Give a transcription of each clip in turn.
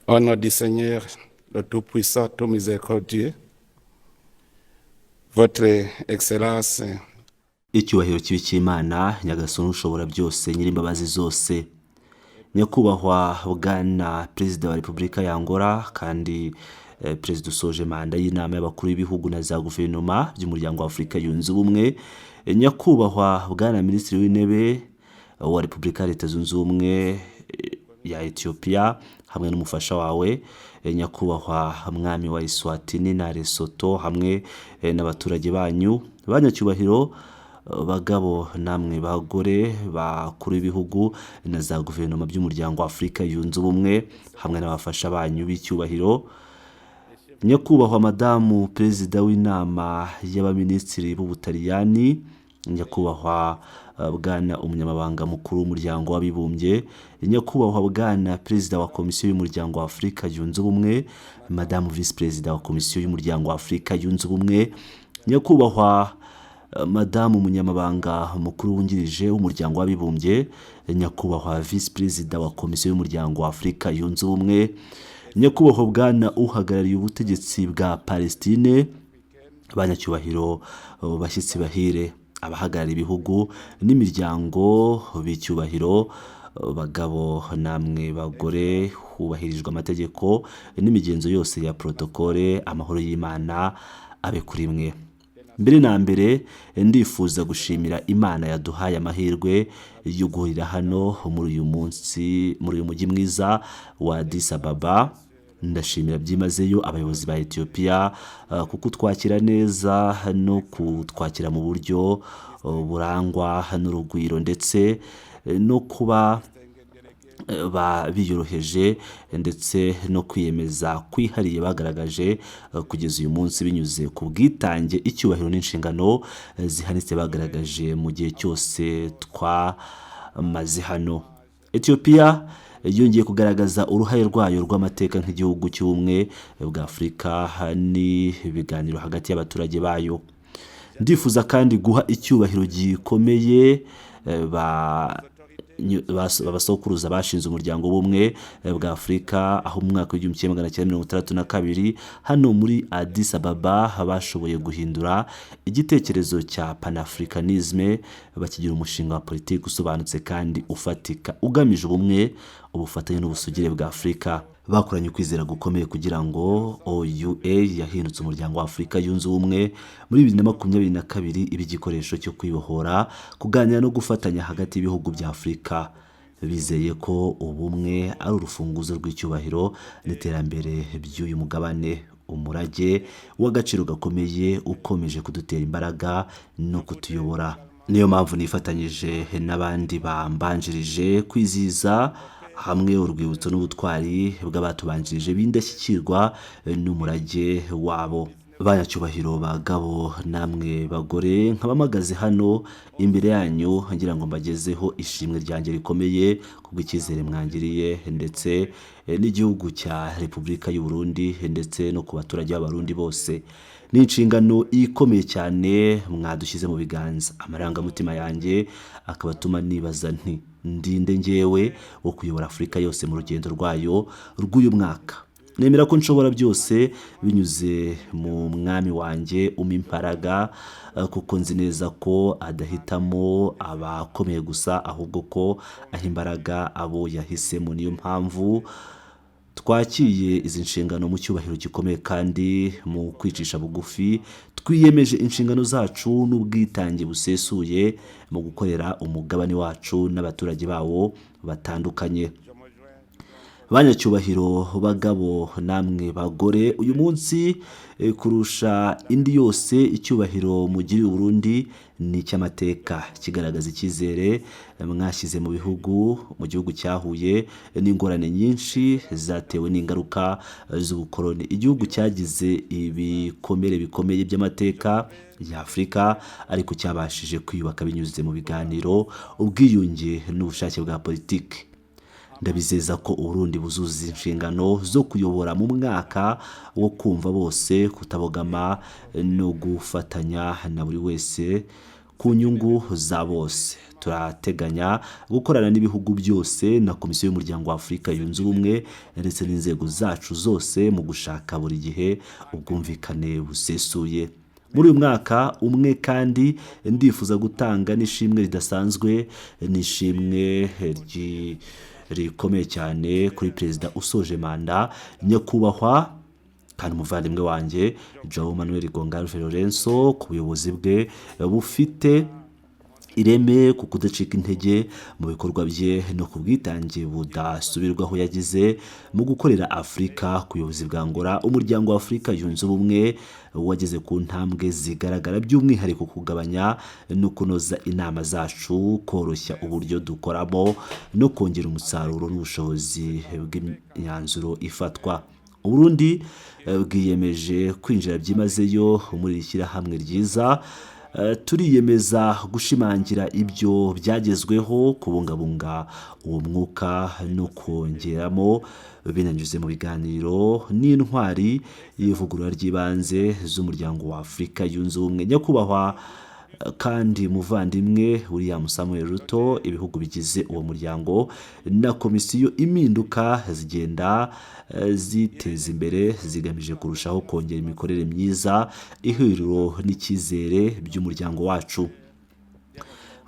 Au nom du Seigneur, le Tout-Puissant, tout miséricordieux, Votre Excellence, Icyubahiro kibe icy'Imana Nyagasani ushobora byose, nyir'imbabazi zose. Nyakubahwa Bwana Perezida wa Repubulika ya Angola kandi Perezida usoje manda y'Inama y'Abakuru b'Ibihugu na za Guverinoma by'Umuryango wa Afurika Yunze Ubumwe, Nyakubahwa Bwana Minisitiri w'Intebe wa Repubulika ya Leta Zunze Ubumwe ya Etiyopiya hamwe n'umufasha wawe, Nyakubahwa Mwami wa Eswatini na Lesotho hamwe n'abaturage banyu, banyacyubahiro bagabo namwe bagore bakuru b'ibihugu na za guverinoma by'Umuryango wa Afurika Yunze Ubumwe hamwe n'abafasha banyu b'icyubahiro, Nyakubahwa Madamu Perezida w'Inama y'Abaminisitiri b'Ubutaliyani, Nyakubahwa Bwana Umunyamabanga Mukuru w'Umuryango w'Abibumbye, Nyakubahwa Bwana Perezida wa Komisiyo y'Umuryango wa Afurika Yunze Ubumwe, Madamu Visi Perezida wa Komisiyo y'Umuryango wa Afurika Yunze Ubumwe, Nyakubahwa Madamu Umunyamabanga Mukuru Wungirije w'Umuryango w'Abibumbye, Nyakubahwa Visi Perezida wa Komisiyo y'Umuryango wa Afurika Yunze Ubumwe, Nyakubahwa Bwana uhagarariye ubutegetsi bwa Palestine, banyacyubahiro bashyitsi bahire, abahagarariye ibihugu n'imiryango b'icyubahiro, bagabo namwe bagore, hubahirijwe amategeko n'imigenzo yose ya protokole, amahoro y'Imana abe kuri mwe. Mbere na mbere ndifuza gushimira Imana yaduhaye amahirwe yo guhurira hano muri uyu munsi, muri uyu mujyi mwiza wa Addis Ababa. Ndashimira byimazeyo abayobozi ba Etiyopiya kuko utwakira neza no kutwakira mu buryo burangwa n'urugwiro, ndetse no kuba biyoroheje, ndetse no kwiyemeza kwihariye bagaragaje kugeza uyu munsi binyuze ku bwitange, icyubahiro n'inshingano zihanitse bagaragaje mu gihe cyose twamaze hano. Etiyopiya yongeye kugaragaza uruhare rwayo rw'amateka nk'igihugu cy'ubumwe bwa Afurika n'ibiganiro hagati y'abaturage bayo. Ndifuza kandi guha icyubahiro gikomeye ba basokuruza bashinze Umuryango w'Ubumwe bwa Afurika, aho mu mwaka w'1962 hano muri Addis Ababa bashoboye guhindura igitekerezo cya panafricanisme bakigira umushinga wa politiki usobanutse kandi ufatika, ugamije ubumwe, ubufatanye n'ubusugire bwa Afurika. Bakoranye ukwizera gukomeye kugira ngo OUA yahindutse Umuryango wa Afurika Yunze Ubumwe muri 2022 iba igikoresho cyo kwibohora, kuganira no gufatanya hagati y'ibihugu bya Afurika, bizeye ko ubumwe ari urufunguzo rw'icyubahiro n'iterambere by'uyu mugabane, umurage w'agaciro gakomeye ukomeje kudutera imbaraga no kutuyobora. Niyo mpamvu nifatanyije n'abandi bambanjirije kwizihiza hamwe urwibutso n'ubutwari bw'abatubanjirije b'indashyikirwa n'umurage wabo. Banyacyubahiro bagabo namwe bagore, nkaba mpagaze hano imbere yanyu ngira ngo mbagezeho ishimwe ryanjye rikomeye kubw'icyizere mwangiriye, ndetse n'igihugu cya Repubulika y'u Burundi, ndetse no ku baturage b'Abarundi bose. Ni inshingano ikomeye cyane mwadushyize mu biganza. Amarangamutima yanjye akaba atuma nibaza nti: "Ndinde ngewe wo kuyobora Afurika yose mu rugendo rwayo rw'uyu mwaka?" Nemera ko nshobora byose binyuze mu Mwami wanjye umpa imbaraga, kuko nzi neza ko adahitamo abakomeye gusa, ahubwo ko aha imbaraga abo yahisemo. Niyo mpamvu twakiye izi nshingano mu cyubahiro gikomeye kandi mu kwicisha bugufi, twiyemeje inshingano zacu n'ubwitange busesuye mu gukorera umugabane wacu n'abaturage bawo batandukanye. Banyacyubahiro bagabo namwe bagore, uyu munsi kurusha indi yose icyubahiro mugiriye Uburundi ni icy'amateka, kigaragaza icyizere mwashyize mu bihugu, mu gihugu cyahuye n'ingorane nyinshi zatewe n'ingaruka z'ubukoloni, igihugu cyagize ibikomere bikomeye by'amateka ya Afurika, ariko cyabashije kwiyubaka binyuze mu biganiro, ubwiyunge n'ubushake bwa politiki. Ndabizeza ko Uburundi buzuzuza inshingano zo kuyobora mu mwaka wo kumva bose, kutabogama no gufatanya na buri wese. ku nyungu za bose. Turateganya gukorana n'ibihugu byose na Komisiyo y'Umuryango wa Afurika Yunze Ubumwe ndetse n'inzego zacu zose mu gushaka buri gihe ubwumvikane busesuye. Muri uyu mwaka umwe kandi ndifuza gutanga n'ishimwe ridasanzwe, n'ishimwe rikomeye cyane kuri perezida usoje manda, nyakubahwa kandi umuvandimwe wanjye João Manuel Gonçalves Lourenço, ku buyobozi bwe bufite ireme, ku kudacika intege mu bikorwa bye no ku bwitange budasubirwaho yagize mu gukorera Afurika. Ku buyobozi bwa Angola, Umuryango wa Afurika Yunze Ubumwe wageze ku ntambwe zigaragara, by'umwihariko kugabanya no kunoza inama zacu, koroshya uburyo dukoramo no kongera umusaruro n'ubushobozi bw'imyanzuro ifatwa. Uburundi bwiyemeje kwinjira byimazeyo muri iri shyirahamwe ryiza. Turiyemeza gushimangira ibyo byagezweho, kubungabunga uwo mwuka no kongeramo binanyuze mu biganiro n'intwari y'ivugurura ry'ibanze z'Umuryango wa Afurika Yunze Ubumwe. Nyakubahwa kandi muvandimwe William Samuel Ruto, ibihugu bigize uwo muryango na komisiyo, impinduka zigenda ziteza imbere zigamije kurushaho kongera imikorere myiza, ihuriro n'icyizere by'umuryango wacu.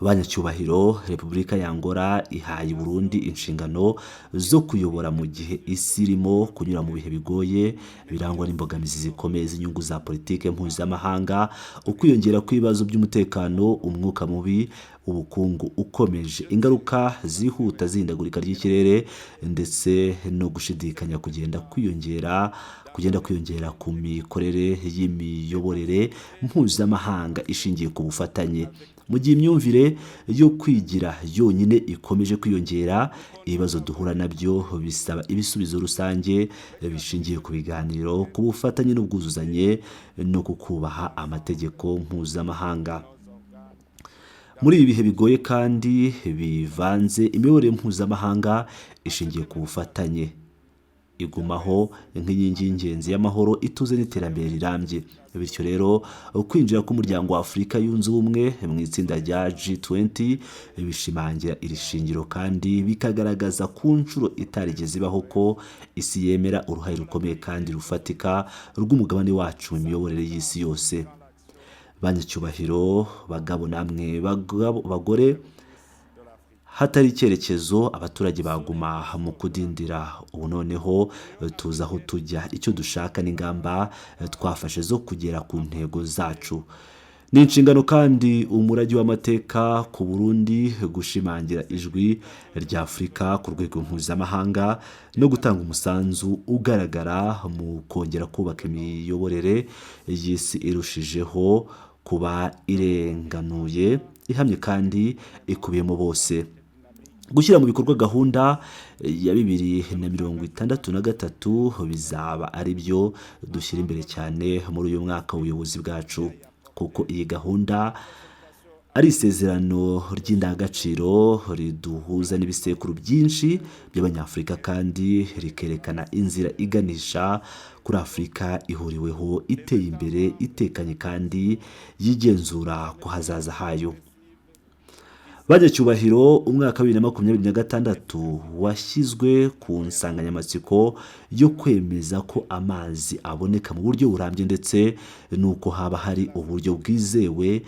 Banyacyubahiro, Repubulika ya Angola ihaye Burundi inshingano zo kuyobora mu gihe isi irimo kunyura mu bihe bigoye birangwa n'imbogamizi zikomeye z'inyungu za politike mpuzamahanga, ukwiyongera kw'ibibazo by'umutekano, umwuka mubi, ubukungu ukomeje, ingaruka zihuta z'ihindagurika ry'ikirere, ndetse no gushidikanya kugenda kwiyongera ku mikorere y'imiyoborere mpuzamahanga ishingiye ku bufatanye. Mu gihe imyumvire yo kwigira yonyine ikomeje kwiyongera, ibibazo duhura nabyo bisaba ibisubizo rusange bishingiye ku biganiro, ku bufatanye n'ubwuzuzanye no ku kubaha amategeko mpuzamahanga. Muri ibi bihe bigoye kandi bivanze, imiyoborere mpuzamahanga ishingiye ku bufatanye igumaho nk'inkingi y'ingenzi y'amahoro, ituze n'iterambere rirambye. Bityo rero, kwinjira k'Umuryango wa Afurika Yunze Ubumwe mu itsinda rya G20 bishimangira iri shingiro kandi bikagaragaza ku nshuro itarigeze ibaho ko isi yemera uruhare rukomeye kandi rufatika rw'umugabane wacu mu miyoborere y'isi yose. Banyacyubahiro, bagabo namwe bagore, hatari icyerekezo abaturage baguma mu kudindira. Ubu noneho tuzi aho tujya, icyo dushaka n'ingamba twafashe zo kugera ku ntego zacu. Ni inshingano kandi umurage w'amateka ku Burundi gushimangira ijwi rya Afurika ku rwego mpuzamahanga no gutanga umusanzu ugaragara mu kongera kubaka imiyoborere y'isi irushijeho kuba irenganuye, ihamye kandi ikubiyemo bose. Gushyira mu bikorwa gahunda ya 2063 bizaba ari byo dushyira imbere cyane muri uyu mwaka w'ubuyobozi bwacu, kuko iyi gahunda ari isezerano ry'indangagaciro riduhuza n'ibisekuru byinshi by'Abanyafurika kandi rikerekana inzira iganisha kuri Afurika ihuriweho, iteye imbere, itekanye kandi yigenzura ku hazaza hayo. Banyacyubahiro, umwaka wa 2026 washyizwe ku nsanganyamatsiko yo kwemeza ko amazi aboneka mu buryo burambye ndetse n'uko haba hari uburyo bwizewe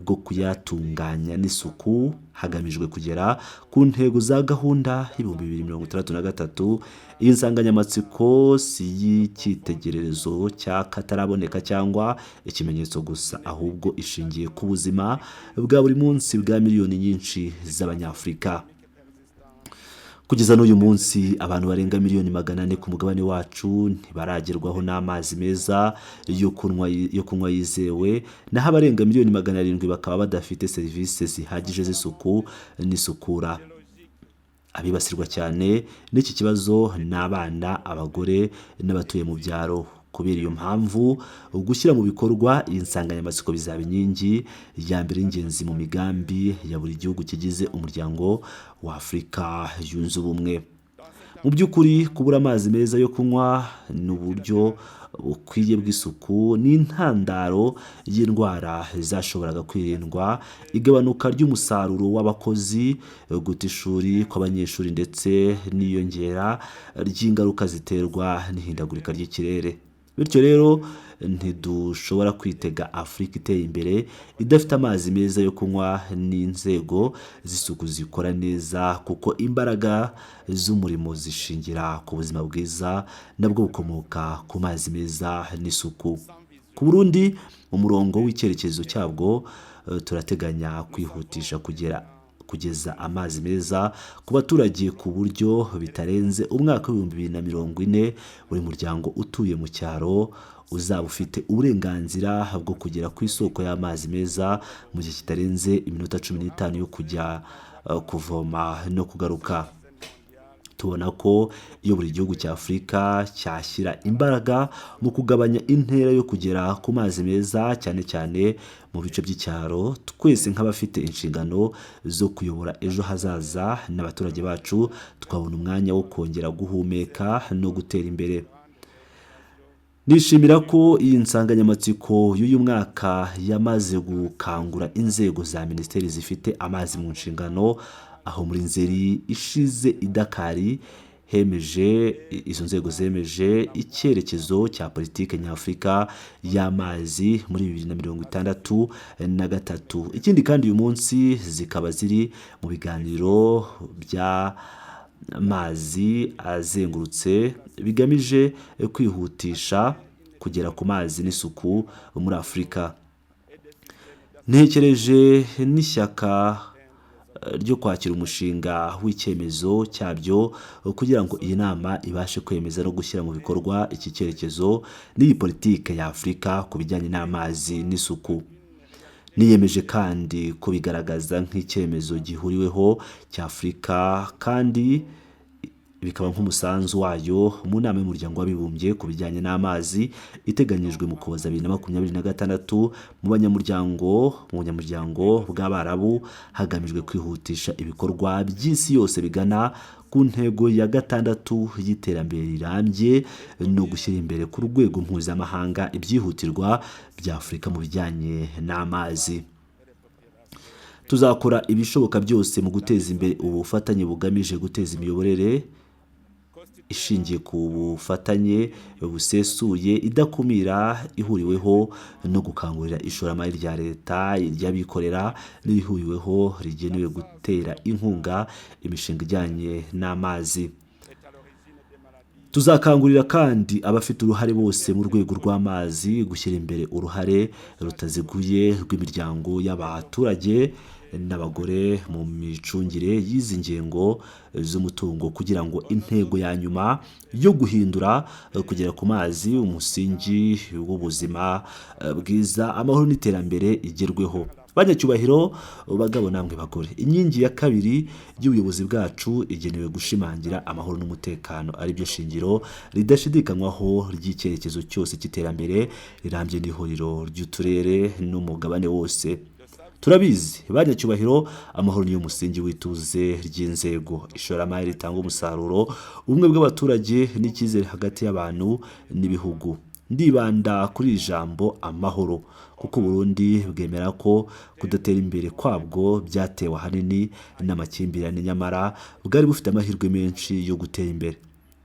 bwo kuyatunganya n'isuku, hagamijwe kugera ku ntego za gahunda y'2063. Iyi nsanganyamatsiko si iy'icyitegererezo cy'akataraboneka cyangwa ikimenyetso gusa, ahubwo ishingiye ku buzima bwa buri munsi bwa miliyoni nyinshi z'Abanyafurika. Kugeza n'uyu munsi, abantu barenga miliyoni 400 ku mugabane wacu ntibaragerwaho n'amazi meza yo kunywa yizewe, naho abarenga miliyoni 700 bakaba badafite serivisi zihagije z'isuku n'isukura. Abibasirwa cyane n'iki kibazo ni abana, abagore n'abatuye mu byaro. Kubera iyo mpamvu, gushyira mu bikorwa iyi nsanganyamatsiko bizaba inkingi ya mbere y'ingenzi mu migambi ya buri gihugu kigize Umuryango wa Afurika Yunze Ubumwe. Mu by'ukuri, kubura amazi meza yo kunywa ni uburyo bukwiye bw'isuku ni intandaro y'indwara zashoboraga kwirindwa, igabanuka ry'umusaruro w'abakozi, guta ishuri kw'abanyeshuri ndetse n'iyongera ry'ingaruka ziterwa n'ihindagurika ry'ikirere. Bityo rero, ntidushobora kwitega Afurika iteye imbere idafite amazi meza yo kunywa n'inzego z'isuku zikora neza, kuko imbaraga z'umurimo zishingira ku buzima bwiza nabwo bukomoka ku mazi meza n'isuku. Ku Burundi, umurongo w'icyerekezo cyabwo, turateganya kwihutisha kugeza amazi meza ku baturage ku buryo bitarenze umwaka w'2040 buri muryango utuye mu cyaro uzaba ufite uburenganzira bwo kugera ku isoko y'amazi meza mu gihe kitarenze iminota 15 yo kujya kuvoma no kugaruka. Tubona ko iyo buri gihugu cya Afurika cyashyira imbaraga mu kugabanya intera yo kugera ku mazi meza, cyane cyane mu bice by'icyaro, twese nk'abafite inshingano zo kuyobora ejo hazaza n'abaturage bacu twabona umwanya wo kongera guhumeka no gutera imbere. Nishimira ko iyi nsanganyamatsiko y'uyu mwaka yamaze gukangura inzego za minisiteri zifite amazi mu nshingano, aho muri Nzeri ishize i Dakar hemeje izo nzego zemeje icyerekezo cya politiki nyafurika y'amazi muri 2063. Ikindi kandi, uyu munsi zikaba ziri mu biganiro by'amazi azengurutse bigamije kwihutisha kugera ku mazi n'isuku muri Afurika. Ntekereje n'ishyaka ryo kwakira umushinga w'icyemezo cyabyo kugira ngo iyi nama ibashe kwemeza no gushyira mu bikorwa iki cyerekezo n'iyi politike ya Afurika ku bijyanye n'amazi n'isuku. Niyemeje kandi kubigaragaza nk'icyemezo gihuriweho cya Afurika, kandi bikaba nk'umusanzu wayo mu nama y'Umuryango w'Abibumbye ku bijyanye n'amazi iteganyijwe mu Kuboza 2026 mu banyamuryango bw'Abarabu, hagamijwe kwihutisha ibikorwa by'isi yose bigana ku ntego ya gatandatu y'iterambere rirambye no gushyira imbere ku rwego mpuzamahanga ibyihutirwa bya Afurika mu bijyanye n'amazi. Tuzakora ibishoboka byose mu guteza imbere ubufatanye bugamije guteza imiyoborere ishingiye ku bufatanye busesuye, idakumira, ihuriweho no gukangurira ishoramari rya leta, iry'abikorera n'irihuriweho rigenewe gutera inkunga imishinga ijyanye n'amazi. Tuzakangurira kandi abafite uruhare bose mu rwego rw'amazi gushyira imbere uruhare rutaziguye rw'imiryango y'abaturage n'abagore mu micungire y'izi ngengo z'umutungo, kugira ngo intego ya nyuma yo guhindura kugera ku mazi umusingi w'ubuzima bwiza, amahoro n'iterambere igerweho. Banyacyubahiro bagabo namwe bagore, inkingi ya kabiri y'ubuyobozi bwacu igenewe gushimangira amahoro n'umutekano, aribyo shingiro ridashidikanywaho ry'icyerekezo cyose cy'iterambere rirambye n'ihuriro ry'uturere n'umugabane wose. Turabizi, banyacyubahiro, amahoro niyo musingi w'ituze ry'inzego, ishoramari ritanga umusaruro, ubumwe bw'abaturage n'icyizere hagati y'abantu n'ibihugu. Ndibanda kuri iri jambo amahoro kuko Burundi bwemera ko kudatera imbere kwabwo byatewe ahanini n'amakimbirane, nyamara bwari bufite amahirwe menshi yo gutera imbere.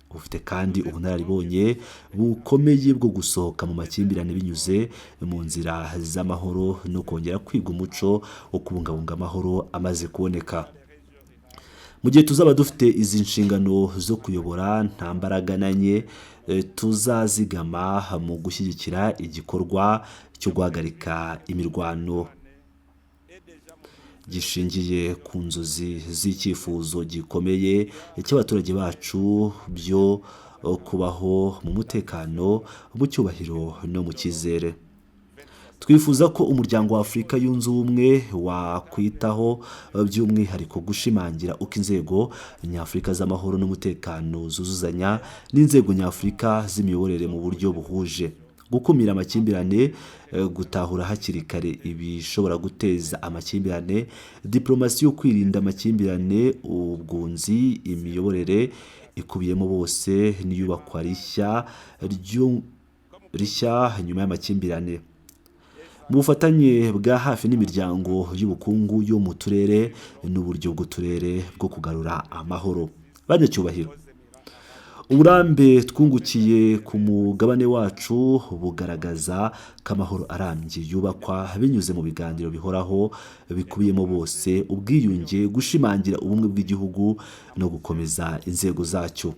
Bufite kandi ubunararibonye bukomeye bwo gusohoka mu makimbirane binyuze mu nzira z'amahoro no kongera kwiga umuco wo kubungabunga amahoro amaze kuboneka. Mu gihe tuzaba dufite izi nshingano zo kuyobora, nta mbaraga na nke tuzazigama mu gushyigikira igikorwa cyo guhagarika imirwano gishingiye ku nzozi z'icyifuzo gikomeye cy'abaturage bacu byo kubaho mu mutekano, mu cyubahiro no mu cyizere. Twifuza ko Umuryango wa Afurika Yunze Ubumwe wakwitaho by'umwihariko gushimangira uko inzego nyafurika z'amahoro n'umutekano zuzuzanya n'inzego nyafurika z'imiyoborere mu buryo buhuje, gukumira amakimbirane, gutahura hakiri kare ibishobora guteza amakimbirane, diporomasi yo kwirinda amakimbirane, ubwunzi, imiyoborere. ikubiyemo bose n'iyubakwa rishya rishya nyuma y'amakimbirane, mu bufatanye bwa hafi n'imiryango y'ubukungu yo mu turere n'uburyo bw'uturere bwo kugarura amahoro. Banyacyubahiro, uburambe twungukiye ku mugabane wacu bugaragaza ko amahoro arambye yubakwa binyuze mu biganiro bihoraho bikubiyemo bose, ubwiyunge, gushimangira ubumwe bw'igihugu no gukomeza inzego zacyo.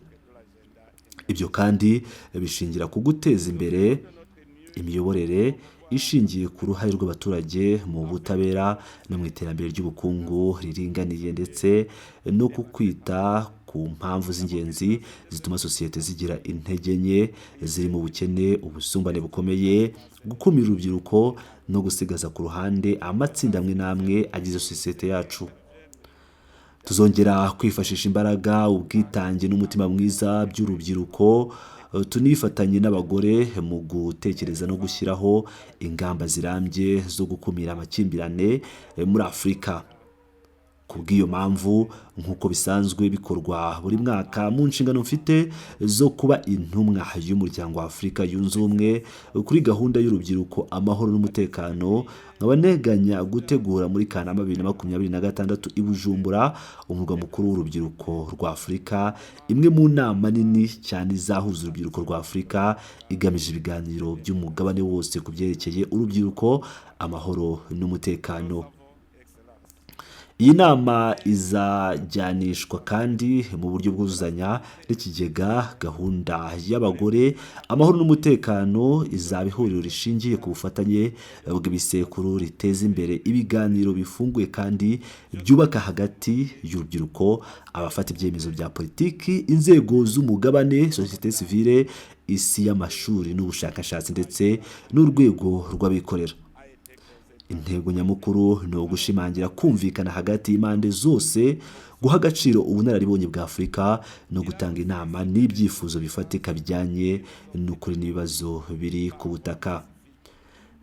Ibyo kandi bishingira ku guteza imbere imiyoborere ishingiye ku ruhare rw'abaturage mu butabera no mu iterambere ry'ubukungu riringaniye, ndetse no ku kwita ku mpamvu z'ingenzi zituma sosiyete zigira intege nke zirimo ubukene, ubusumbane bukomeye, gukumira urubyiruko no gusigaza ku ruhande amatsinda amwe n'amwe agize sosiyete yacu. Tuzongera kwifashisha imbaraga, ubwitange n'umutima mwiza by'urubyiruko, tunifatanye n'abagore mu gutekereza no gushyiraho ingamba zirambye zo gukumira amakimbirane muri Afurika. Ku bw'iyo mpamvu, nk'uko bisanzwe bikorwa buri mwaka, mu nshingano mfite zo kuba intumwa y'Umuryango wa Afurika Yunze Ubumwe kuri gahunda y'urubyiruko, amahoro n'umutekano, nkaba nteganya gutegura muri Kanama 2026 i Bujumbura, umurwa mukuru w'urubyiruko rwa Afurika, imwe mu nama nini cyane izahuza urubyiruko rwa Afurika, igamije ibiganiro by'umugabane wose ku byerekeye urubyiruko, amahoro n'umutekano. Iyi nama izajyanishwa kandi mu buryo bwuzuzanya n'ikigega gahunda y'abagore, amahoro n'umutekano. Izaba ihuriro rishingiye ku bufatanye bw'ibisekuru, riteza imbere ibiganiro bifunguye kandi byubaka hagati y'urubyiruko, abafata ibyemezo bya politiki, inzego z'umugabane, sosiyete sivile, isi y'amashuri n'ubushakashatsi, ndetse n'urwego rw'abikorera. Intego nyamukuru ni ugushimangira kumvikana hagati y'impande zose, guha agaciro ubunararibonye bwa Afurika no gutanga inama n'ibyifuzo bifatika bijyanye n'ukuri n'ibibazo biri ku butaka.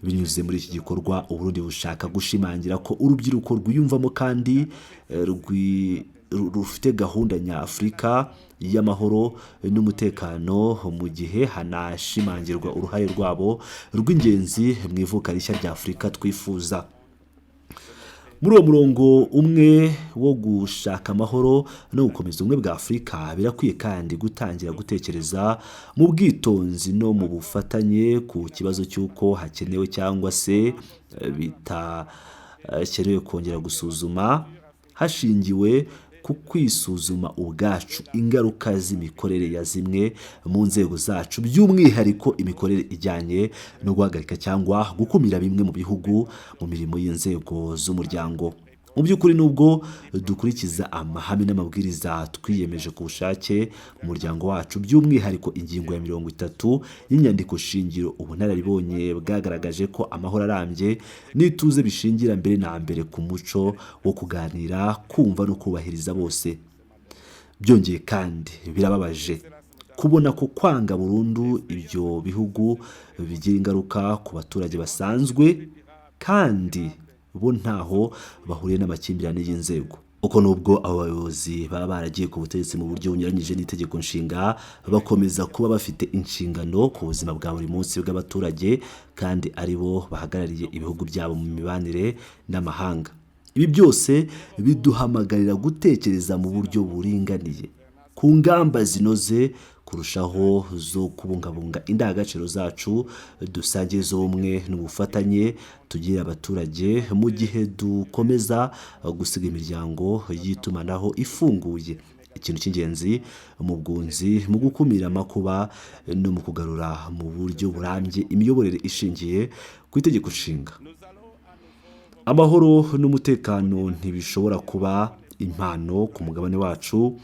Binyuze muri iki gikorwa, Uburundi bushaka gushimangira ko urubyiruko rwiyumvamo kandi rufite gahunda nyafurika y'amahoro n'umutekano, mu gihe hanashimangirwa uruhare rwabo rw'ingenzi mu ivuka rishya rya Afurika twifuza. Muri uwo murongo umwe wo gushaka amahoro no gukomeza ubumwe bwa Afurika, birakwiye kandi gutangira gutekereza mu bwitonzi no mu bufatanye ku kibazo cy'uko hakenewe cyangwa se bitakenewe kongera gusuzuma, hashingiwe ku kwisuzuma ubwacu, ingaruka z'imikorere ya zimwe mu nzego zacu, by'umwihariko imikorere ijyanye no guhagarika cyangwa gukumira bimwe mu bihugu mu mirimo y'inzego z'umuryango. Mu by'ukuri, nubwo dukurikiza amahame n'amabwiriza twiyemeje ku bushake mu muryango wacu, by'umwihariko ingingo ya 30 y'inyandiko shingiro, ubunararibonye bwagaragaje ko amahoro arambye n'ituze bishingira mbere na mbere ku muco wo kuganira, kumva no kubahiriza bose. Byongeye kandi, birababaje kubona ko kwanga burundu ibyo bihugu bigira ingaruka ku baturage basanzwe, kandi bo ntaho bahuriye n'amakimbirane y'inzego. Uko nubwo abo bayobozi baba baragiye ku butegetsi mu buryo bunyuranyije n'itegeko nshinga, bakomeza kuba bafite inshingano ku buzima bwa buri munsi bw'abaturage, kandi ari bo bahagarariye ibihugu byabo mu mibanire n'amahanga. Ibi byose biduhamagarira gutekereza mu buryo buringaniye ku ngamba zinoze kurushaho zo kubungabunga indangagaciro zacu dusangiye z'ubumwe n'ubufatanye tugirira abaturage, mu gihe dukomeza gusiga imiryango y'itumanaho ifunguye, ikintu cy'ingenzi mu bwunzi, mu gukumira amakuba no mu kugarura mu buryo burambye imiyoborere ishingiye ku itegeko nshinga. Amahoro n'umutekano ntibishobora kuba impano ku mugabane wacu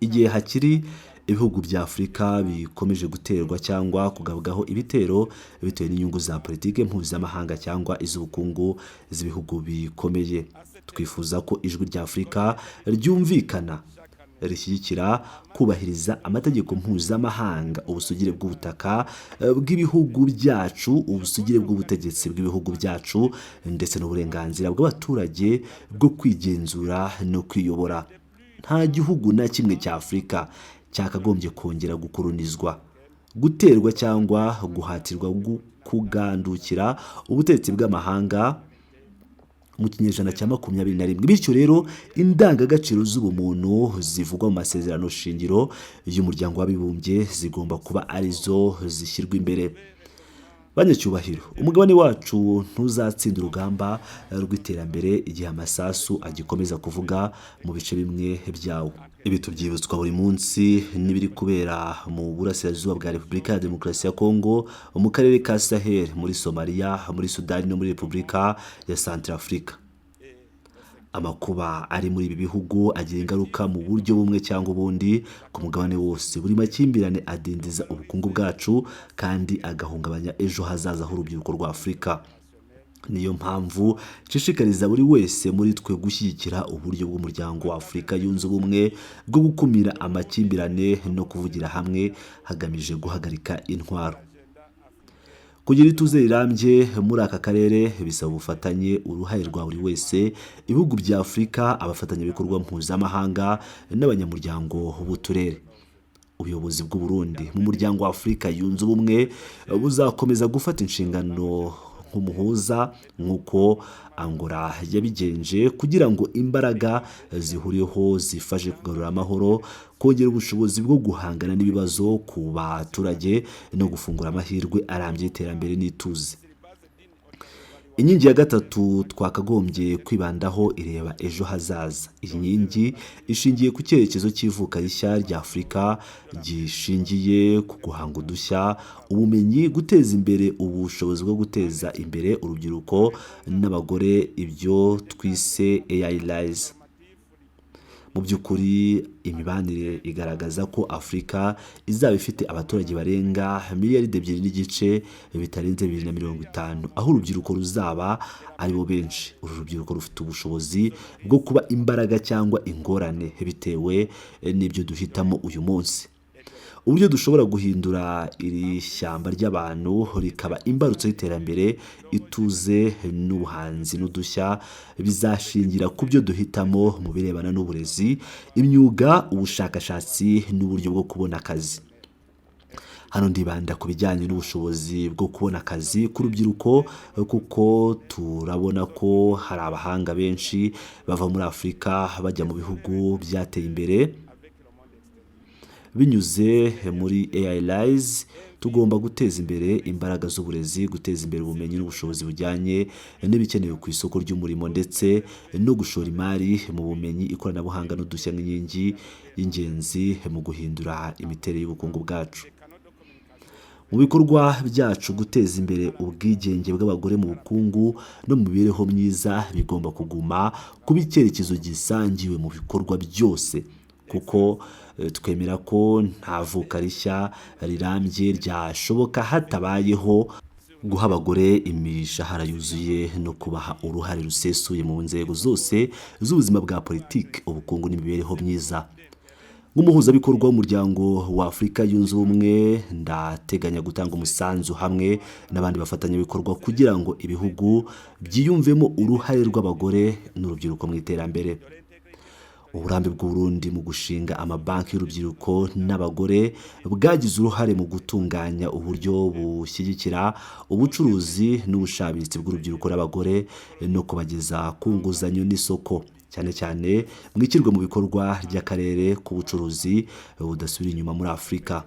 igihe hakiri ibihugu bya Afurika bikomeje guterwa cyangwa kugabwaho ibitero bitewe n'inyungu za politiki mpuzamahanga cyangwa iz'ubukungu z'ibihugu bikomeye. Twifuza ko ijwi rya Afurika ryumvikana rishyigikira kubahiriza amategeko mpuzamahanga, ubusugire bw'ubutaka bw'ibihugu byacu, ubusugire bw'ubutegetsi bw'ibihugu byacu, ndetse n'uburenganzira bw'abaturage bwo kwigenzura no kwiyobora. Nta gihugu na kimwe cya Afurika cyakagombye kongera gukolonizwa, guterwa cyangwa guhatirwa kugandukira ubutegetsi bw'amahanga mu kinyejana cya 21. Bityo rero, indangagaciro z'ubumuntu zivugwa mu masezerano shingiro y'Umuryango w'Abibumbye zigomba kuba arizo zishyirwa imbere. Banyacyubahiro, umugabane wacu ntuzatsinda urugamba rw'iterambere igihe amasasu agikomeza kuvuga mu bice bimwe byawo. Ibi tubyibutswa buri munsi n'ibiri kubera mu burasirazuba bwa Repubulika ya Demokarasi ya Kongo, mu karere ka Sahel, muri Somaliya, muri Sudani no muri Repubulika ya Santarafurika. Amakuba ari muri ibi bihugu agira ingaruka mu buryo bumwe cyangwa ubundi ku mugabane wose. Buri makimbirane adindiza ubukungu bwacu kandi agahungabanya ejo hazaza h'urubyiruko rwa Afurika. Niyo mpamvu nshishikariza buri wese muri twe gushyigikira uburyo bw'Umuryango wa Afurika Yunze Ubumwe bwo gukumira amakimbirane no kuvugira hamwe hagamije guhagarika intwaro. Kugira ituze rirambye muri aka karere bisaba ubufatanye, uruhare rwa buri wese, ibihugu bya Afurika, abafatanyabikorwa mpuzamahanga n'abanyamuryango b'uturere. Ubuyobozi bw'u Burundi mu Muryango wa Afurika Yunze Ubumwe buzakomeza gufata inshingano nk'umuhuza, nk'uko Angola yabigenje, kugira ngo imbaraga zihuriweho zifashe kugarura amahoro, kongera ubushobozi bwo guhangana n'ibibazo ku baturage no gufungura amahirwe arambye y'iterambere n'ituze. Inkingi ya gatatu twakagombye kwibandaho ireba ejo hazaza. Iyi nkingi ishingiye ku cyerekezo cy'ivuka rishya rya Afurika gishingiye ku guhanga udushya, ubumenyi, guteza imbere ubushobozi bwo guteza imbere urubyiruko n'abagore, ibyo twise AI Rise. Mu by'ukuri, imibanire igaragaza ko Afurika izaba ifite abaturage barenga miliyari 2.5 bitarenze 2050, aho urubyiruko ruzaba aribo benshi. Uru rubyiruko rufite ubushobozi bwo kuba imbaraga cyangwa ingorane bitewe n'ibyo duhitamo uyu munsi. Uburyo dushobora guhindura iri shyamba ry'abantu rikaba imbarutso y'iterambere, ituze n'ubuhanzi n'udushya bizashingira ku byo duhitamo mu birebana n'uburezi, imyuga, ubushakashatsi n'uburyo bwo kubona akazi. Hano ndibanda ku bijyanye n'ubushobozi bwo kubona akazi ku rubyiruko, kuko turabona ko hari abahanga benshi bava muri Afurika bajya mu bihugu byateye imbere. Binyuze muri AI Rise, tugomba guteza imbere imbaraga z'uburezi, guteza imbere ubumenyi n'ubushobozi bujyanye n'ibikenewe ku isoko ry'umurimo, ndetse no gushora imari mu bumenyi, ikoranabuhanga n'udushya nk'inkingi y'ingenzi mu guhindura imiterere y'ubukungu bwacu. Mu bikorwa byacu, guteza imbere ubwigenge bw'abagore mu bukungu no mu mibereho myiza bigomba kuguma kuba icyerekezo gisangiwe mu bikorwa byose, kuko twemera ko nta vuka rishya rirambye ryashoboka hatabayeho guha abagore imishahara yuzuye no kubaha uruhare rusesuye mu nzego zose z'ubuzima bwa politiki, ubukungu n'imibereho myiza. Nk'umuhuzabikorwa w'Umuryango wa Afurika Yunze Ubumwe, ndateganya gutanga umusanzu hamwe n'abandi bafatanyabikorwa kugira ngo ibihugu byiyumvemo uruhare rw'abagore n'urubyiruko mu iterambere. Uburambe bw'Uburundi mu gushinga amabanki y'urubyiruko n'abagore bwagize uruhare mu gutunganya uburyo bushyigikira ubucuruzi n'ubushabitsi bw'urubyiruko n'abagore no kubageza ku nguzanyo n'isoko, cyane cyane mu ishyirwa mu bikorwa ry'akarere k'ubucuruzi budasubira inyuma muri Afurika,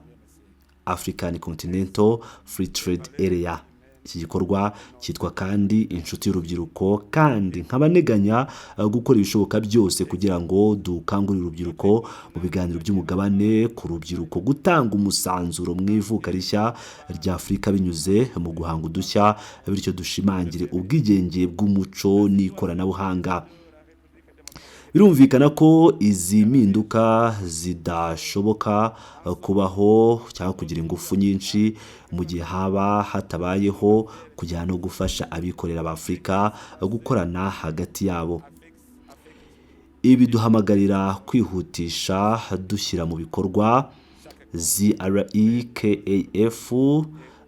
African Continental Free Trade Area. Iki gikorwa cyitwa kandi Inshuti y'Urubyiruko, kandi nkaba nteganya gukora ibishoboka byose kugira ngo dukangurire urubyiruko mu biganiro by'umugabane ku rubyiruko gutanga umusanzuro mu ivuka rishya rya Afurika binyuze mu guhanga udushya, bityo dushimangire ubwigenge bw'umuco n'ikoranabuhanga. Birumvikana ko izi mpinduka zidashoboka kubaho cyangwa kugira ingufu nyinshi mu gihe haba hatabayeho kujyana no gufasha abikorera ba Afurika gukorana hagati yabo. Ibi duhamagarira kwihutisha dushyira mu bikorwa ZLECAf.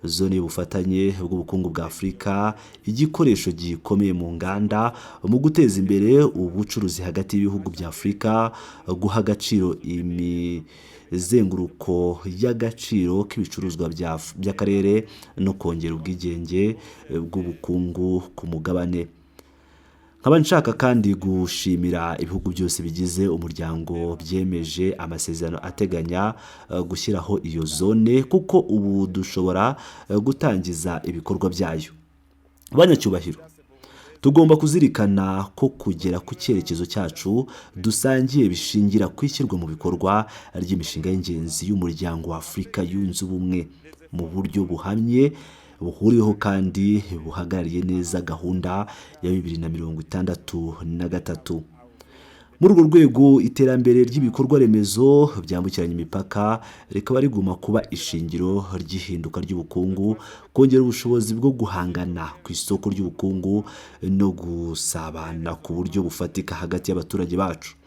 Zone y'ubufatanye bw'ubukungu bwa Afurika, igikoresho gikomeye mu nganda mu guteza imbere ubucuruzi hagati y'ibihugu bya Afurika, guha agaciro imizenguruko y'agaciro k'ibicuruzwa by'akarere no kongera ubwigenge bw'ubukungu ku mugabane. Nkaba nshaka kandi gushimira ibihugu byose bigize umuryango byemeje amasezerano ateganya gushyiraho iyo zone, kuko ubu dushobora gutangiza ibikorwa byayo. Banyacyubahiro, tugomba kuzirikana ko kugera ku cyerekezo cyacu dusangiye bishingira ku ishyirwa mu bikorwa ry'imishinga y'ingenzi y'Umuryango wa Afurika Yunze Ubumwe mu buryo buhamye, buhuriweho kandi buhagarariye neza gahunda ya 2063. Muri urwo rwego, iterambere ry'ibikorwa remezo byambukiranya imipaka rikaba riguma kuba ishingiro ry'ihinduka ry'ubukungu, kongera ubushobozi bwo guhangana ku isoko ry'ubukungu no gusabana ku buryo bufatika hagati y'abaturage bacu.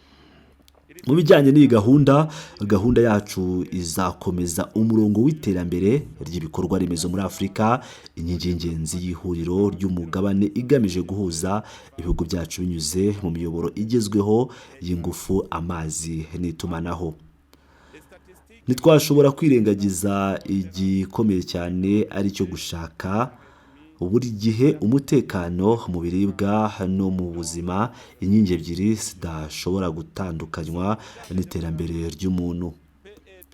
Mu bijyanye n'iyi gahunda, gahunda yacu izakomeza umurongo w'iterambere ry'ibikorwa remezo muri Afurika, inkingi y'ingenzi y'ihuriro ry'umugabane igamije guhuza ibihugu byacu binyuze mu miyoboro igezweho y'ingufu, amazi n'itumanaho. Ntitwashobora kwirengagiza igikomeye cyane, ari cyo gushaka buri gihe umutekano mu biribwa no mu buzima, inkingi ebyiri zidashobora gutandukanywa n'iterambere ry'umuntu.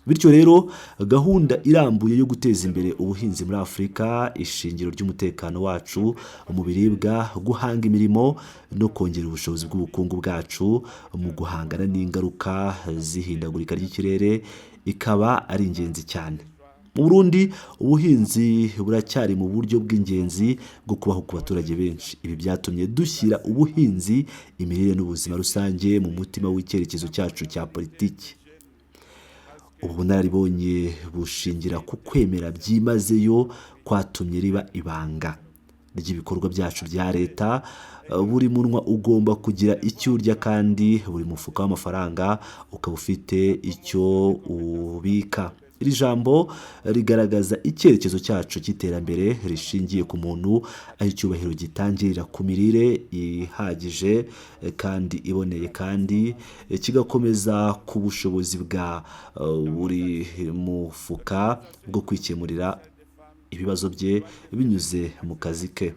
Bityo rero, gahunda irambuye yo guteza imbere ubuhinzi muri Afurika, ishingiro ry'umutekano wacu mu biribwa, guhanga imirimo no kongera ubushobozi bw'ubukungu bwacu mu guhangana n'ingaruka z'ihindagurika ry'ikirere, ikaba ari ingenzi cyane. Mu Burundi, ubuhinzi buracyari mu buryo bw'ingenzi bwo kubaho ku baturage benshi. Ibi byatumye dushyira ubuhinzi, imirire n'ubuzima rusange mu mutima w'icyerekezo cyacu cya politiki. Ubu bunararibonye bushingira ku kwemera byimazeyo kwatumye riba ibanga ry'ibikorwa byacu bya leta. Buri munwa ugomba kugira icyo urya, kandi buri mufuka w'amafaranga ukaba ufite icyo ubika. Iri jambo rigaragaza icyerekezo cyacu cy'iterambere rishingiye ku muntu, aho icyubahiro gitangirira ku mirire ihagije kandi iboneye, kandi kigakomeza ku bushobozi bwa buri mufuka bwo kwikemurira ibibazo bye binyuze mu kazi ke.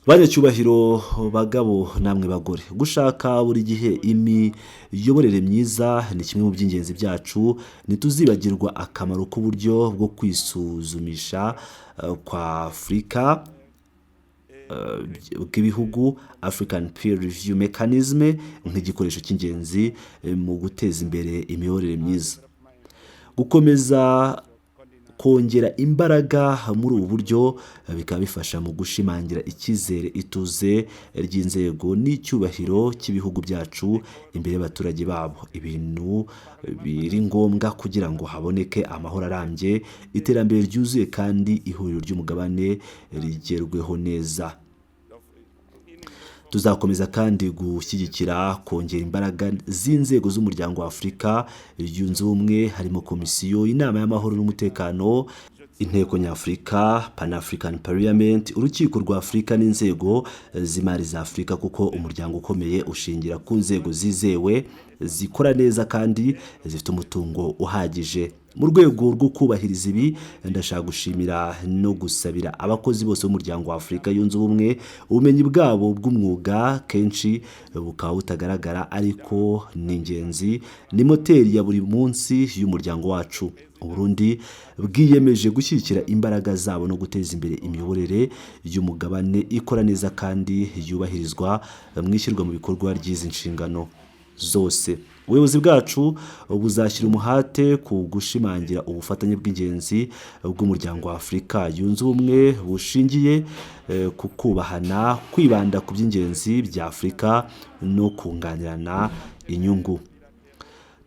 Banyacyubahiro, bagabo namwe bagore, gushaka buri gihe imiyoborere myiza ni kimwe mu by'ingenzi byacu. Ntituzibagirwa akamaro k'uburyo bwo kwisuzumisha kwa Afurika bw'ibihugu, African Peer Review Mechanism, nk'igikoresho cy'ingenzi mu guteza imbere imiyoborere myiza. Gukomeza kongera imbaraga muri ubu buryo bikaba bifasha mu gushimangira icyizere, ituze ry'inzego n'icyubahiro cy'ibihugu byacu imbere y'abaturage babo, ibintu biri ngombwa kugira ngo haboneke amahoro arambye, iterambere ryuzuye kandi ihuriro ry'umugabane rigerweho neza. Tuzakomeza kandi gushyigikira kongera imbaraga z'inzego z'Umuryango wa Afurika Yunze Ubumwe, harimo Komisiyo, Inama y'Amahoro n'Umutekano, Inteko Nyafurika, Pan African Parliament, Urukiko rwa Afurika n'inzego z'imari za Afurika, kuko umuryango ukomeye ushingira ku nzego zizewe, zikora neza kandi zifite umutungo uhagije. Mu rwego rwo kubahiriza ibi, ndashaka gushimira no gusabira abakozi bose b'Umuryango wa Afurika Yunze Ubumwe. Ubumenyi bwabo bw'umwuga kenshi bukaba butagaragara, ariko ni ingenzi, ni moteri ya buri munsi y'umuryango wacu. Uburundi bwiyemeje gushyigikira imbaraga zabo no guteza imbere imiyoborere y'umugabane ikora neza kandi yubahirizwa mu ishyirwa mu bikorwa ry'izi nshingano zose. Ubuyobozi bwacu buzashyira umuhate ku gushimangira ubufatanye bw'ingenzi bw'Umuryango wa Afurika Yunze Ubumwe bushingiye ku kubahana, kwibanda ku by'ingenzi bya Afurika no kunganirana inyungu.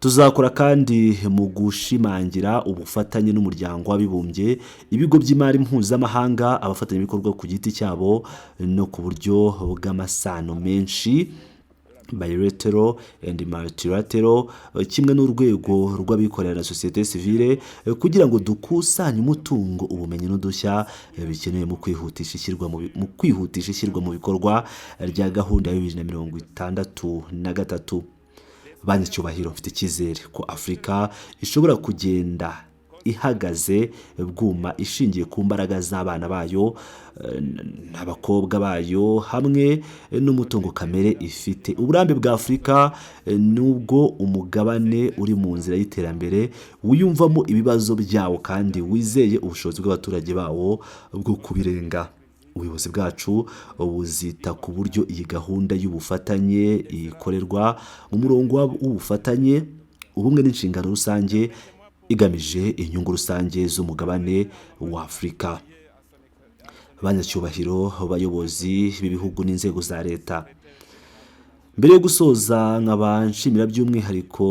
Tuzakora kandi mu gushimangira ubufatanye n'Umuryango w'Abibumbye, ibigo by'imari mpuzamahanga, abafatanyabikorwa ku giti cyabo no ku buryo bw'amasano menshi. Bilateral and multilateral, kimwe n'urwego rw'abikorera na sosiyete sivile, kugira ngo dukusanye umutungo, ubumenyi n'udushya bikenewe mu kwihutisha ishyirwa mu bikorwa rya gahunda ya 2063. Banyacyubahiro, mfite icyizere ko Afurika ishobora kugenda ihagaze bwuma ishingiye ku mbaraga z'abana bayo n'abakobwa bayo hamwe n'umutungo kamere ifite. Uburambe bwa Afurika nubwo umugabane uri mu nzira y'iterambere, wiyumvamo ibibazo byawo kandi wizeye ubushobozi bw'abaturage bawo bwo kubirenga. Ubuyobozi bwacu buzita ku buryo iyi gahunda y'ubufatanye ikorerwa mu murongo w'ubufatanye, ubumwe n'inshingano rusange igamije inyungu rusange z'umugabane wa Afurika. Banyacyubahiro, bayobozi b'ibihugu n'inzego za leta, mbere yo gusoza nkaba nshimira by'umwihariko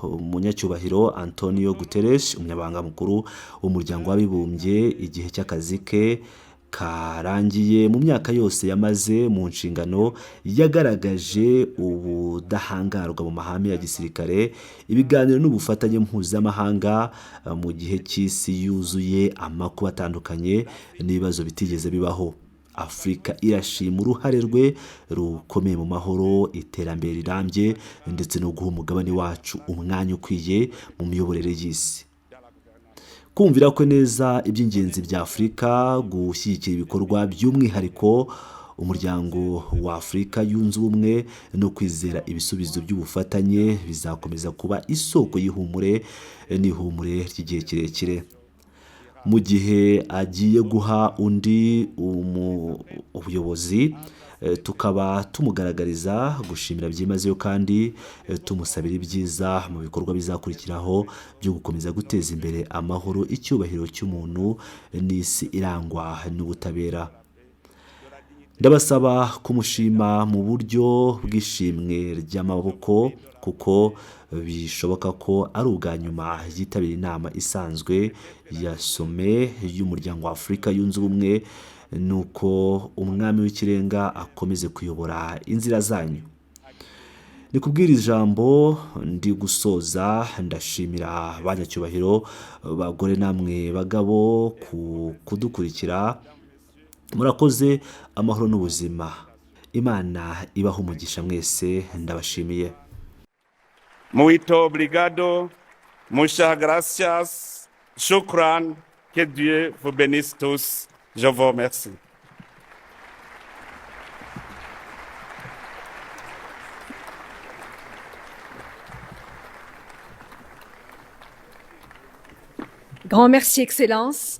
umunyacyubahiro Antonio Guterres, umunyamabanga mukuru w'Umuryango w'Abibumbye, igihe cy'akazi ke karangiye. Mu myaka yose yamaze mu nshingano, yagaragaje ubudahangarwa mu mahame ya gisirikare, ibiganiro n'ubufatanye mpuzamahanga mu gihe cy'isi yuzuye amakuba atandukanye n'ibibazo bitigeze bibaho. Afurika irashima uruhare rwe rukomeye mu mahoro, iterambere rirambye ndetse no guha umugabane wacu umwanya ukwiye mu miyoborere y'isi. Kumvira kwe neza iby'ingenzi bya Afurika, gushyigikira ibikorwa by'umwihariko Umuryango wa Afurika Yunze Ubumwe no kwizera ibisubizo by'ubufatanye bizakomeza kuba isoko y'ihumure n'ihumure ry'igihe kirekire. Mu gihe agiye guha undi ubuyobozi, tukaba tumugaragariza gushimira byimazeyo kandi tumusabira ibyiza mu bikorwa bizakurikiraho byo gukomeza guteza imbere amahoro, icyubahiro cy'umuntu n'isi irangwa n'ubutabera. Ndabasaba kumushima mu buryo bw'ishimwe ry'amaboko, kuko bishoboka ko ari ubwa nyuma yitabira inama isanzwe ya Sommet y'Umuryango wa Afurika Yunze Ubumwe. Nuko Umwami w'Ikirenga akomeze kuyobora inzira zanyu. Ni kubwira ijambo ndi gusoza, ndashimira abanyacyubahiro, bagore namwe bagabo, ku kudukurikira. Murakoze. Amahoro n'ubuzima, Imana ibaha umugisha mwese, ndabashimiye. Muito obrigado, muchas gracias, shukran, que Dieu vous bénisse tous. Je vous remercie. Grand merci, Excellence.